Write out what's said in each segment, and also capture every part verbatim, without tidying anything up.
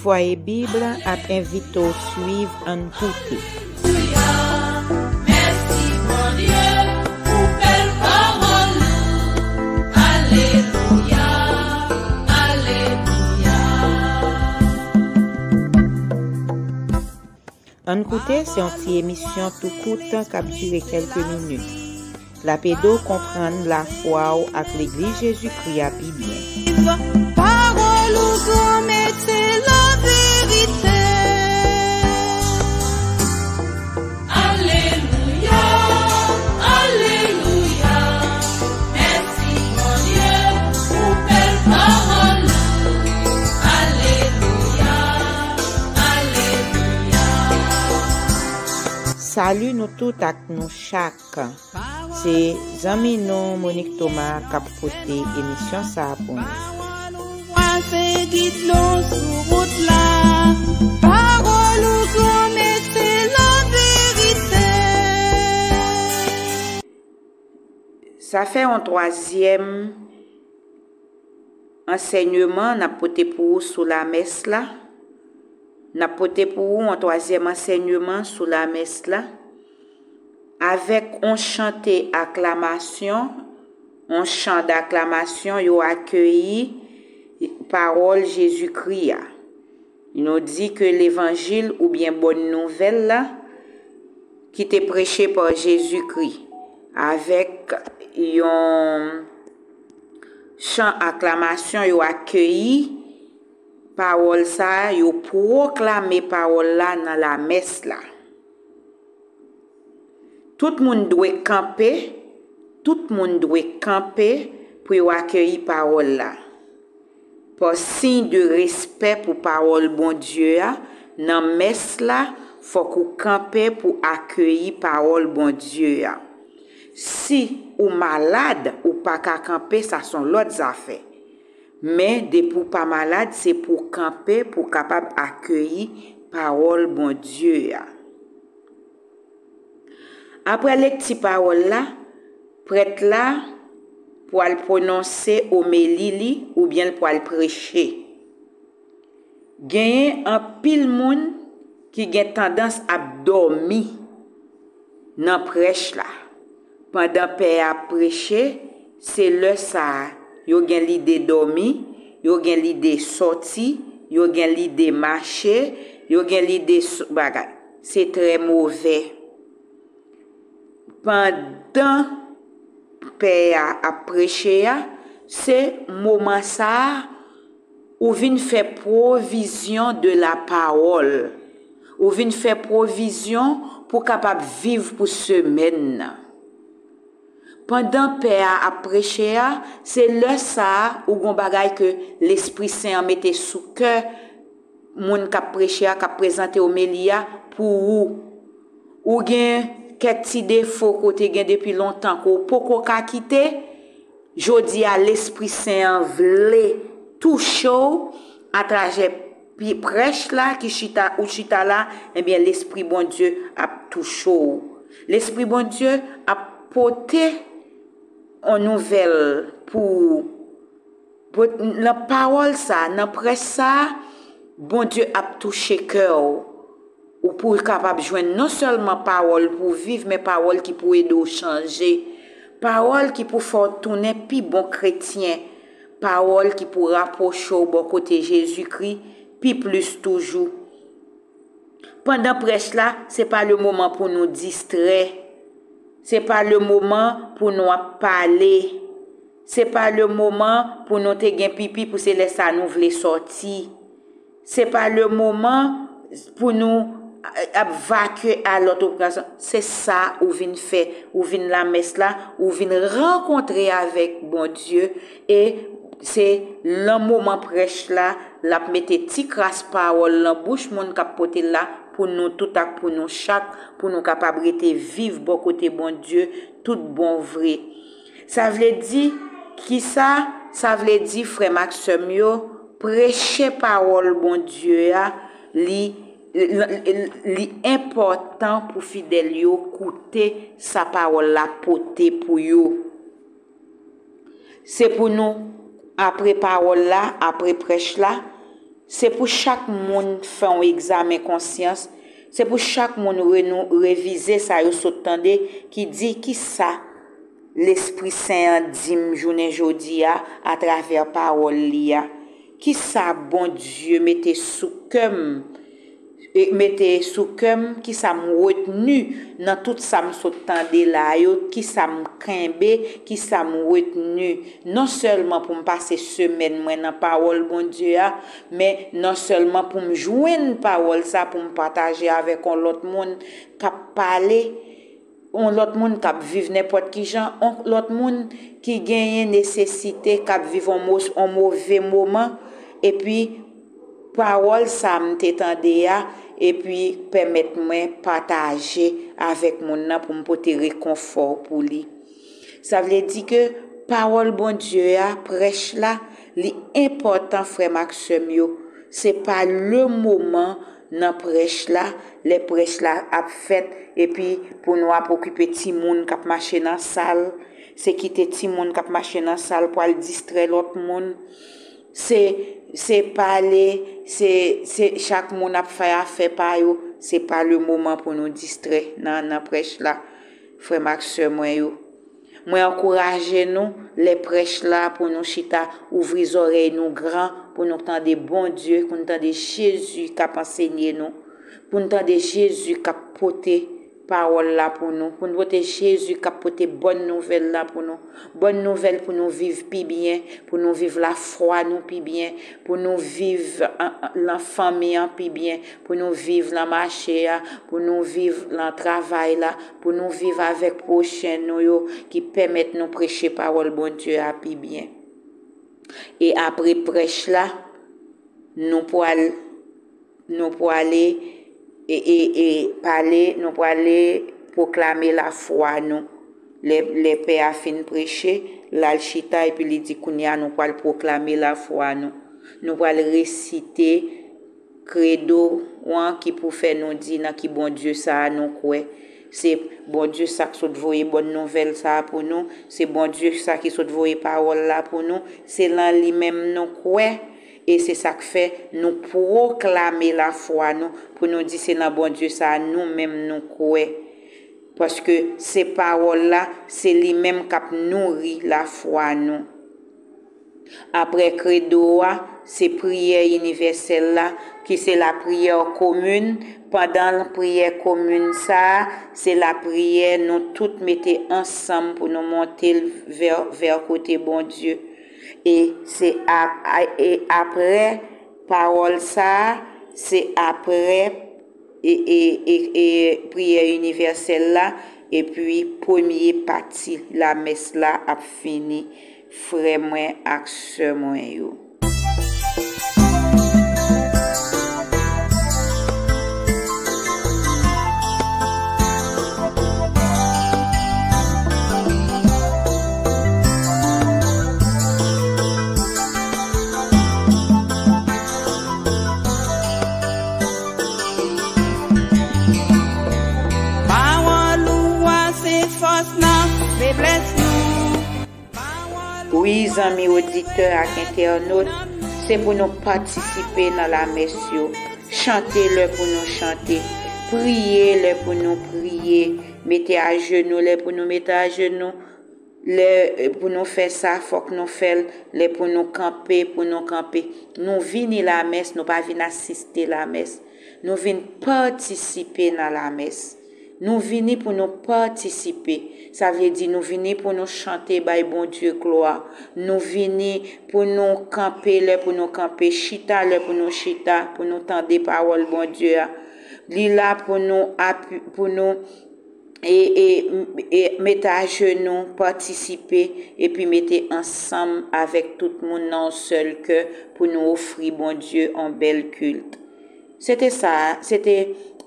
Fwaye Bib ap envite w swiv Ann Koute. Mèsi Bondye pou bèl pawòl ou. Alelouya, alelouya. Ann Koute se yon ti emisyon tou kout k ap dire kèlke minit. L ap ede w konprann lafwa w ak Legliz Jezikri a pi byen. Pawòl ou granmèt se laverite. Alelouya, alelouya. Mèsi Bondye pou bèl pawòl ou. Alelouya, alelouya. Sali nou tout ak nou chak. Se zanmi nou Monique Thomas k ap pote emisyon sa a pou nou. Pawòl ou vwa se gid nou sou wout la. Pawòl ou granmèt se laverite. Sa fè yon twazyèm ansèyman n ap pote pou ou sou lamès la. N ap pote pou ou yon twazyèm ansèyman sou lamès la. Avèk yon chante aklamasyon, yon chan daklamasyon, yo akeyi pawòl Jezikri a. Nou di ke levanjil oubyen bòn nouvèl la ki te preche pa Jezikri avèk yon chan aklamasyon, yo akeyi pawòl sa a, yo pwoklame pawòl la nan lamès la. Tout moun dwe kanpe, tout moun dwe kanpe pou yo akeyi pawòl la. Pa siy de respè pou pawòl Bondye a, nan mès la, fòk ou kanpe pou akeyi pawòl Bondye a. Si ou malad, ou pa ka kanpe, sa se yon lòt zafè. Men depi w pa malad, se pou w kanpe pou w kapab akeyi pawòl Bondye a. Apre lekti pawòl la, prèt la pwal pwononse omeli li oubyen l pwal preche. Genyen anpil moun ki gen tandans ap dòmi nan prèch la. Pandan pè a ap preche, se lè sa a yo gen lide dòmi, yo gen lide sòti, yo gen lide mache, yo gen lide s- bagay. Se trè movè. Pandan pè a ap preche a, se moman sa a ou vin fè pwovizyon de la pawòl. Ou vin fè pwovizyon pou w kapab viv pou semèn nan. Pandan pè a ap preche a, se lè sa a ou gon bagay ke Lespri Sen an mete sou kè moun k ap preche a, k ap prezante omeli a pou ou. Ou gen kèk ti defo ke w te gen depi lontan ke w poko ka kite, jodi a Lespri Sen an vle touche w atravè pi- prèch la ki chita ou chita la, ebyen Lespri Bondye ap touche w. Lespri Bondye ap pote yon nouvèl pou ou. Pou- Nan pawòl sa, nan prèch sa, Bondye ap touche kè w. Ou pou w kapab jwenn non sèlman pawòl pou w viv, men pawòl ki pou ede w chanje. Pawòl ki pou fè w tounen pi bon kretyen. Pawòl ki pou rapwoche w bò kote Jezikri pi plis toujou. Pandan prèch la, se pa le moman pou nou distrè. Se pa le moman pou nou ap pale. Se pa le moman pou nou te gen pipi pou se lè sa nou vle sòti. Se pa le moman pou nou ap vakye a lòt okazyon. Se sa ou vin fè. Ou vin lamès la, ou vin rankontre avèk Bondye. E se lan moman prèch la, l ap mete ti kras pawòl lan bouch moun k ap pote l la pou nou tout ak pou nou chak, pou nou kapab rete viv bò kote Bondye tout bon vre. Sa vle di, kisa sa vle di, frè m ak sè m yo? Preche pawòl Bondye a, li, li, li enpòtan pou fidèl yo koute sa pawòl la pote pou yo. Se pou nou, apre pawòl la, apre prèch la, Se pou chak moun fè yon egzamen konsyans. Se pou chak moun renou-, revize sa yo sot tande, ki di kisa Lespri Sen an di m jounen jodi a atravè pawòl li a. Kisa Bondye mete sou kè m, e, mete sou kè m, kisa m retni nan tout sa m sot tande la yo, kisa m kenbe, kisa m retni. Non sèlman pou m pase semèn mwen nan pawòl Bondye a, men non sèlman pou m jwenn pawòl sa pou m pataje avèk yon lòt moun k ap pale, yon lòt moun k ap viv nenpòt ki jan, yon lòt moun ki genyen nesesite, k ap viv yon mo-, yon move moman, epi pawòl sa m te tande a, epi pèmèt mwen pataje avèk moun nan pou m pote rekonfò pou li. Sa vle di ke pawòl Bondye a, prèch la, li enpòtan, frè m ak sè m yo. Se pa le moman nan prèch la, lè prèch la ap fèt, epi pou nou ap okipe timoun k ap mache nan sal, se kite timoun k ap mache nan sal pral distrè lòt moun. Se, se pale, se, se chak moun ap fè afè pa yo. Se pa le moman pou nou distrè nan, nan prèch la, frè m ak sè mwen yo. Mwen ankouraje nou, lè prèch la, pou nou chita, ouvri zòrèy nou gran, pou nou tande Bondye, pou nou tande Jezi k ap ansenye nou, pou nou tande Jezi k ap pote pawòl la pou nou, pou nou pote Jezi k ap pote bòn nouvèl la pou nou. Bòn nouvèl pou nou viv pi byen, pou nou viv lafwa nou pi byen, pou nou viv, an, an, lan fanmi an pi byen, pou nou viv lan mache a, pou nou viv lan travay la, pou nou viv avèk pwochen nou yo, ki pèmèt nou preche pawòl Bondye a pi byen. E apre prèch la, nou pwal, nou pwale, e, e, e, pale, nou pwale pwoklame lafwa nou. Lè, lè pè a fin preche, l al chita epi li di, "Kounye a nou pwal pwoklame lafwa nou." Nou pwal resite kredo an ki pou fè nou di nan ki Bondye sa a nou kwè. Se Bondye sa k sot voye bòn nouvèl sa a pou nou. Se Bondye sa ki sot voye pawòl la pou nou. Se lan li menm nou kwè. E se sa k fè nou pwoklame lafwa nou, pou nou di se nan Bondye sa a nou menm nou kwè. Paske se pawòl la, se li menm k ap nouri lafwa nou. Apre kredo a, se priyè inivèsèl la, ki se lapriyè komin. Pandan priyè komin sa a, se lapriyè nou tout mete ansanm pou nou monte l vè, vè kote Bondye. E se a, a, e apre pawòl sa a, se apre e, e, e, e priyè inivèsèl la, epi premye pati lamès la ap fini, frè mwen ak sè mwen yo. Pawòl ou a se fòs nan feblès nou. Wi, zanmi oditè ak entènot, se pou nou patisipe nan lamès yo. Chante lè pou nou chante. Priye lè pou nou priye. Mete ajenou lè pou nou mete ajenou. Lè, eh, pou nou fè sa, fòk nou fè l. Lè pou nou kanpe, pou nou kanpe. Nou vini lamès, nou pa vin asiste lamès. Nou vin patisipe nan lamès. Nou vini pou nou patisipe. Sa vle di nou vini pou nou chante bay Bondye glwa. Nou vini pou nou kanpe lè pou nou kanpe, chita lè pou nou chita, pou nou tande pawòl Bondye a. Li la pou nou api-, pou nou e, e, e mete ajenou, patisipe, epi mete ansanm avèk tout moun nan yon sèl kè pou nou ofri Bondye yon bèl kilt. Se te sa, se te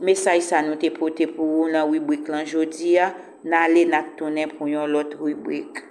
mesaj sa nou te pote pou ou nan ribrik lan jodi a. N ale, n a tounen pou yon lòt ribrik.